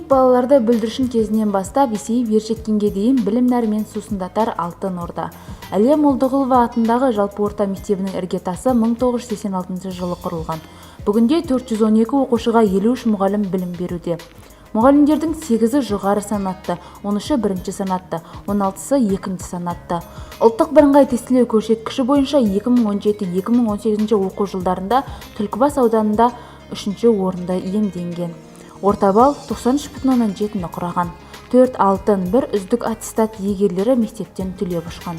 Мектеп балаларды бүлдіршін кезінен бастап есейіп ержеткенге дейін білім нәрімен сусындатар алтын орда. Әлия Молдығұлова атындағы жалпы орта мектебінің іргетасы 1986 жылы құрылған. Бүгінде 412 оқушыға 53 мұғалім білім беруде. Мұғалімдердің 8-і жоғары санатты, 13-і бірінші санатты, 16-сы екінші санатты. Ұлттық бірыңғай тестілеу көрсеткіші бойынша 2017-2018 оқу жылдарында Түлкібас ауданында үшінші орынды иемденген. Орта балл 93,7-ні құраған. 4 алтын, 1 үздік аттестат иегерлері мектептен түлеп ұшқан.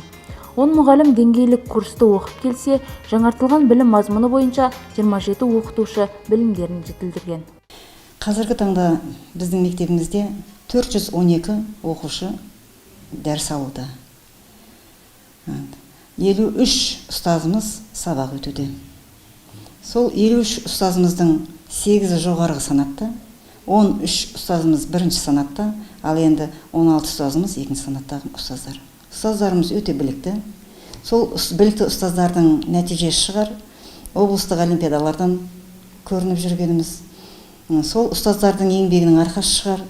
10 мұғалім деңгейлік курсты оқып келсе, жаңартылған білім мазмұны бойынша 27 оқытушы білімдерін жетілдірген. Қазіргі таңда біздің мектебімізде 412 оқушы дәріс алуда. 53 ұстазымыз сабақ өтуде. Сол 53 ұстазымыздың 8-і жоғарғы санатта, 13 ұстазымыз бірінші санатта, ал енді 16 ұстазымыз екінші санаттағы ұстаздар. Ұстаздарымыз өте білікті. Сол білікті ұстаздардың нәтижесі шығар, облыстық олимпиадалардан көрініп жүргеніміз. Сол ұстаздардың еңбегінің арқасы шығар,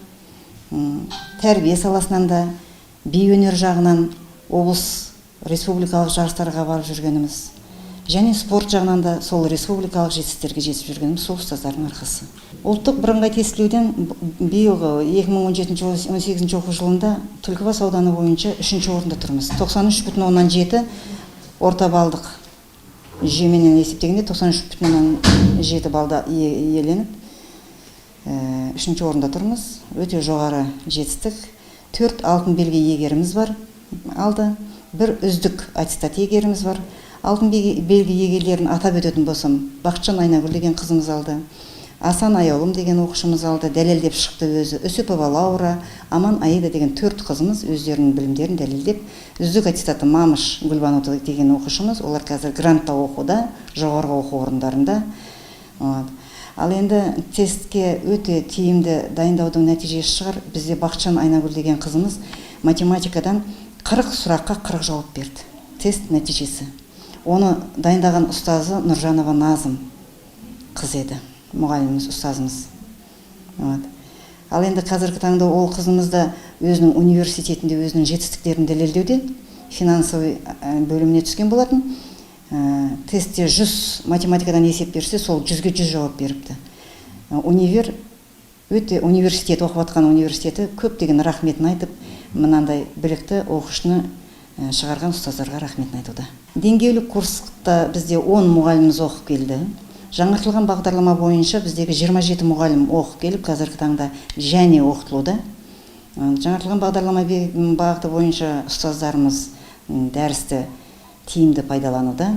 тәрбие саласынан да, би өнер жағынан облыс, республикалық жарыстарға барып жүргеніміз және спорт жағынан да сол республикалық жетістіктерге жетіп жүргеніміз сол ұстаздардың арқасы. Ұлттық бірыңғай тестілеуден биылғы 2017-18 оқу жылында Түлкібас ауданы бойынша үшінші орында тұрмыз. 93,7 орта балдық жүйеменен есептегенде 93,7 балда иеленіп, үшінші орында тұрмыз. Өте жоғары жетістік. 4 алтын белгі иегеріміз бар алды, 1 үздік аттестат иегеріміз бар. Алтын белгі иегерлерін атап өтетін болсам, Бақытжан Айнагүл деген қызымыз алды, Асан Аяулым деген оқушымыз алды, дәлелдеп шықты өзі, Үсіпова Лаура, Аман Аида деген 4 қызымыз өздерінің білімдерін дәлелдеп, үздік аттестаты Мамыш Гүлбану деген оқушымыз, олар қазір грантта оқуда, жоғарғы оқу орындарында. Ал енді тестке өте тиімді дайындаудың нәтижесі шығар, бізде Бақытжан Айнагүл деген қызымыз математикадан 40 сұраққа 40 жауап берді. Тест нәтижесі. Оны дайындаған ұстазы Нұржанова Назым қыз еді, мұғаліміміз, ұстазымыз. Ал енді қазіргі таңда ол қызымыз да өзінің университетінде өзінің жетістіктерін дәлелдеуде, финансовый бөліміне түскен болатын. Тестте 100 математикадан есеп берсе, сол 100-ге 100 жауап беріпті. Универ өте университет, оқып жатқан университеті көптеген рахметін айтып, мынандай білікті оқушыны шығарған ұстаздарға рахметін айтуда. Деңгейлік курста бізде 10 мұғаліміміз оқып келді. Жаңартылған бағдарлама бойынша біздегі 27 мұғалім оқып келіп, қазіргі таңда және оқытылуда. Жаңартылған бағдарлама бағыты бойынша ұстаздарымыз дәрісті тиімді пайдалануда.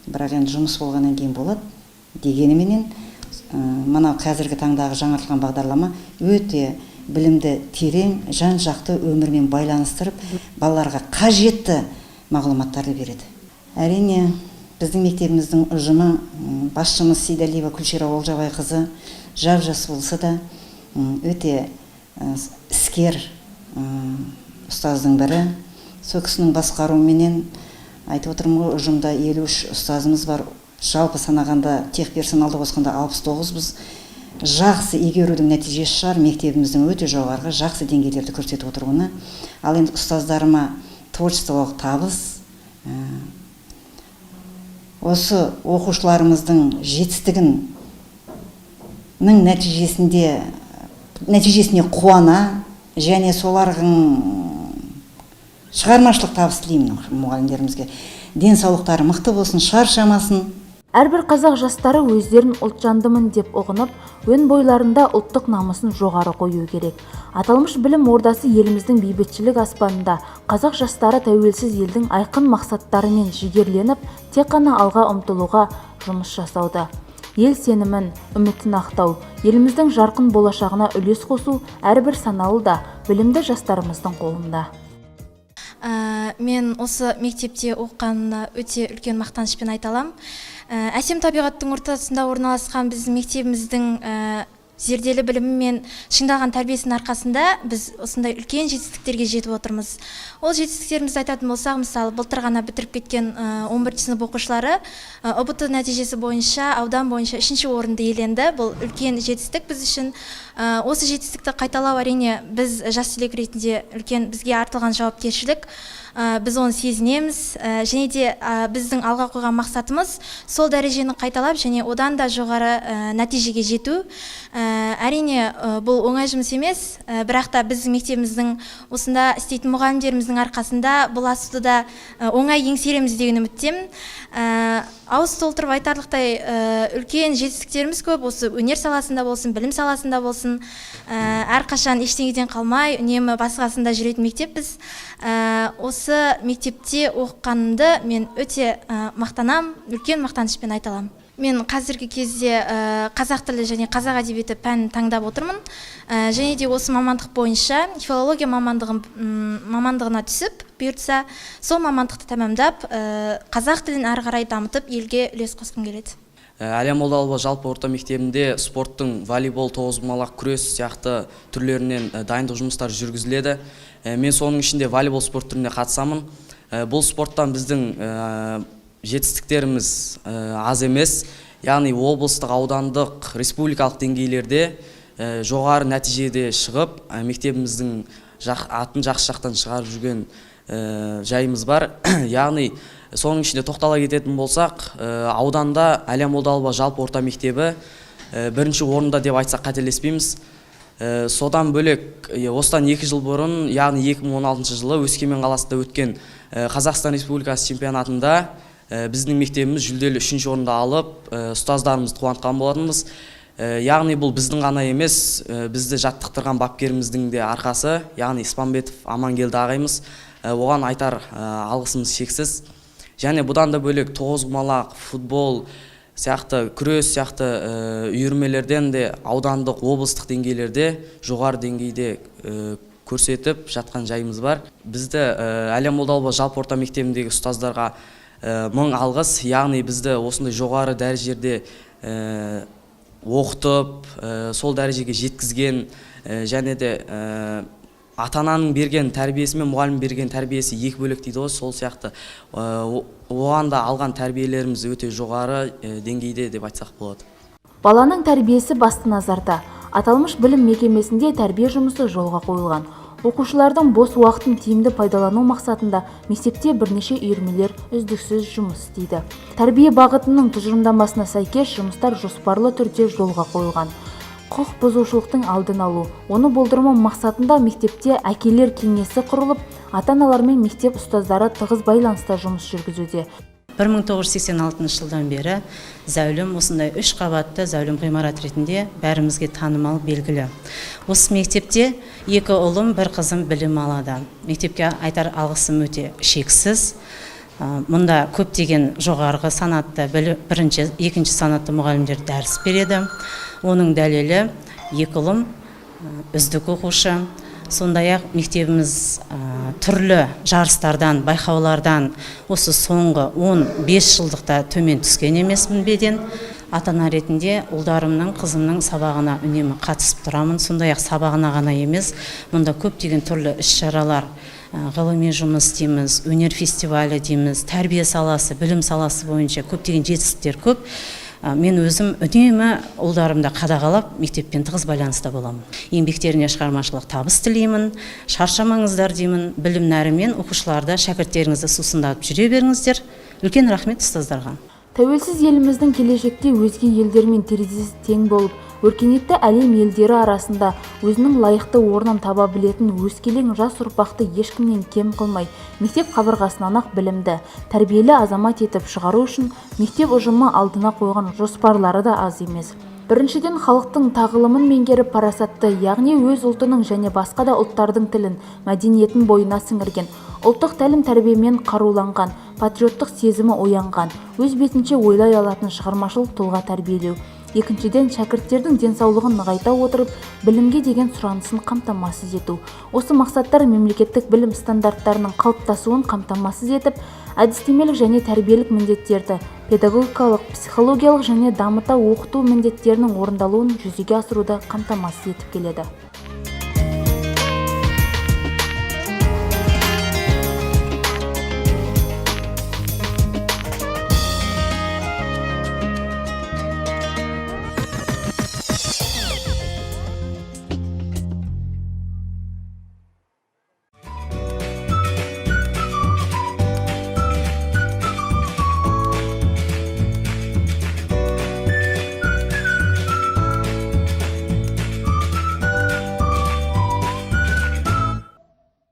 Бірақ енді жұмыс болғаннан кейін болады дегеніменен, мынау қазіргі таңдағы жаңартылған бағдарлама өте білімді терең, жан-жақты өмірмен байланыстырып, балаларға қажетті мағлұматтарды береді. Әрине, біздің мектебіміздің ұжымы, басшымыз Сейдалиева Күлшира Олжабайқызы жап-жас болса да, өте іскер ұстаздың бірі. Сол кісінің басқаруыменен, айтып отырмын ғой, ұжымда 53 ұстазымыз бар. Жалпы санағанда, техперсоналды қосқанда 69-быз. Жақсы игерудің нәтижесі шығар, мектебіміздің өте жоғарғы, жақсы деңгейлерді көрсетіп отыруына. Ал енді ұстаздарыма творчестволық табыс, осы оқушыларымыздың жетістігінің нәтижесіне қуана және солардың шығармашылық табыс тілеймін мұғалімдерімізге. Денсаулықтары мықты болсын, шаршамасын. Әрбір қазақ жастары өздерін ұлтжандымын деп ұғынып, өн бойларында ұлттық намысын жоғары қою керек. Аталмыш білім ордасы еліміздің бейбітшілік аспанында қазақ жастары тәуелсіз елдің айқын мақсаттарымен жігерленіп, тек қана алға ұмтылуға жұмыс жасауда. Ел сенімін, үмітін ақтау, еліміздің жарқын болашағына үлес қосу әрбір саналы да білімді жастарымыздың қолында. Мен осы мектепте оқығанына өте үлкен мақтанышпен айта аламын. Әсем табиғаттың ортасында орналасқан біздің мектебіміздің зерделі білімі мен шыңдалған тәрбиесінің арқасында біз осындай үлкен жетістіктерге жетіп отырмыз. Ол жетістіктерімізді айтатын болсақ, мысалы, былтыр ғана бітіріп кеткен 11 сынып оқушылары ҰБТ нәтижесі бойынша аудан бойынша үшінші орынды иеленді. Бұл үлкен жетістік біз үшін. Осы жетістікті қайталау, әрине, біз жас түлек ретінде үлкен бізге артылған жауапкершілік. Біз оны сезінеміз. Және де біздің алға қойған мақсатымыз сол дәрежені қайталап және одан да жоғары нәтижеге жету. Әрине, бұл оңай жұмыс емес, бірақ та біздің мектебіміздің, осында істейтін мұғалімдеріміздің арқасында бұл асуды да оңай еңсереміз деген үміттемін. Ауыз толтырып айтарлықтай үлкен жетістіктеріміз көп. Осы өнер саласында болсын, білім саласында болсын, әрқашан ештеңеден қалмай, үнемі басы қасында жүретін мектеппіз. Осы мектепте оқығанымды мен өте мақтанам, үлкен мақтанышпен айта аламын. Мен қазіргі кезде қазақ тілі және қазақ әдебиеті пәнін таңдап отырмын. Және де осы мамандық бойынша филология мамандығына түсіп, бұйыртса, сол мамандықты тәмамдап, қазақ тілін әрі қарай дамытып, елге үлес қосқым келеді. Әлия Молдағұлова жалпы орта мектебінде спорттың волейбол, тоғызқұмалақ, күрес сияқты түрлерінен дайындық жұмыстары жүргізіледі. Мен соның ішінде волейбол спорт түріне қатысамын. Бұл спорттан біздің жетістіктеріміз аз емес, яғни облыстық, аудандық, республикалық деңгейлерде жоғары нәтижеде шығып, мектебіміздің атын жақсы жақтан шығарып жүрген жайымыз бар. Яғни соның ішінде тоқтала кететін болсақ, ауданда Әлия Молдағұлова жалпы орта мектебі бірінші орында деп айтсақ, қателеспейміз. Содан бөлек, осыдан 2 жыл бұрын, яғни 2016 жылы Өскемен қаласында өткен Қазақстан Республикасы чемпионатында біздің мектебіміз жүлделі үшінші орынды алып, ұстаздарымызды қуантқан болатынбыз. Яғни бұл біздің ғана емес, бізді жаттықтырған бапкеріміздің де арқасы, яғни Испанбетов Амангелді ағайымыз. Оған айтар алғысымыз шексіз. Және бұдан да бөлек тоғызқұмалақ, футбол сияқты, күрес сияқты үйірмелерден де аудандық, облыстық деңгейлерде жоғары деңгейде көрсетіп жатқан жайымыз бар. Бізді Әлия Молдағұлова жалпы орта мектебіндегі ұстаздарға мың алғыс, яғни бізді осындай жоғары дәрежелерде оқытып, сол дәрежеге жеткізген. Және де ата ананың берген тәрбиесі мен мұғалім берген тәрбиесі екі бөлек дейді ғой, сол сияқты оған да алған тәрбиелеріміз өте жоғары деңгейде деп айтсақ болады. Баланың тәрбиесі басты назарда. Аталмыш білім мекемесінде тәрбие жұмысы жолға қойылған. Оқушылардың бос уақытын тиімді пайдалану мақсатында мектепте бірнеше үйірмелер үздіксіз жұмыс істейді. Тәрбие бағытының тұжырымдамасына сәйкес жұмыстар жоспарлы түрде жолға қойылған. Құқық бұзушылықтың алдын алу, оны болдырмау мақсатында мектепте әкелер кеңесі құрылып, ата-аналар мен мектеп ұстаздары тығыз байланыста жұмыс жүргізуде. 1986 жылдан бері зәулім осындай үш қабатты зәулім ғимарат ретінде бәрімізге танымал, белгілі. Осы мектепте екі ұлым, бір қызым білім алады. Мектепке айтар алғысым өте шексіз. Мұнда көптеген жоғарғы санатты, бірінші, екінші санатты мұғалімдер дәріс береді. Оның дәлелі, екі ұлым үздік оқушы. Сондай ақ мектебіміз түрлі жарыстардан, байқаулардан осы соңғы 15 жылдықта төмен түскен емес мінбеден. Ата ана ретінде ұлдарымның, қызымның сабағына үнемі қатысып тұрамын. Сондай ақ сабағына ғана емес, мұнда көптеген түрлі іс шаралар, ғылыми жұмыс дейміз, өнер фестивалі дейміз, тәрбие саласы, білім саласы бойынша көптеген жетістіктер көп. Мен өзім үнемі ұлдарымды қадағалап, мектеппен тығыз байланыста боламын. Еңбектеріне шығармашылық табыс тілеймін, шаршамаңыздар деймін. Білім нәрімен оқушыларды, шәкірттеріңізді сусындатып жүре беріңіздер. Үлкен рахмет ұстаздарға. Тәуелсіз еліміздің келешекте өзге елдермен терезесі тең болып, өркениетті әлем елдері арасында өзінің лайықты орнын таба білетін өскелең жас ұрпақты ешкімнен кем қылмай, мектеп қабырғасынан ақ білімді, тәрбиелі азамат етіп шығару үшін мектеп ұжымы алдына қойған жоспарлары да аз емес. Біріншіден, халықтың тағылымын меңгеріп, парасатты, яғни өз ұлтының және басқа да ұлттардың тілін, мәдениетін бойына сіңірген, ұлттық тәлім тәрбиемен қаруланған, патриоттық сезімі оянған, өз бетінше ойлай алатын шығармашыл тұлға тәрбиелеу. Екіншіден, шәкірттердің денсаулығын нығайта отырып, білімге деген сұранысын қамтамасыз ету. Осы мақсаттар мемлекеттік білім стандарттарының қалыптасуын қамтамасыз етіп, әдістемелік және тәрбиелік міндеттерді, педагогикалық, психологиялық және дамыта оқыту міндеттерінің орындалуын жүзеге асыруды қамтамасыз етіп келеді.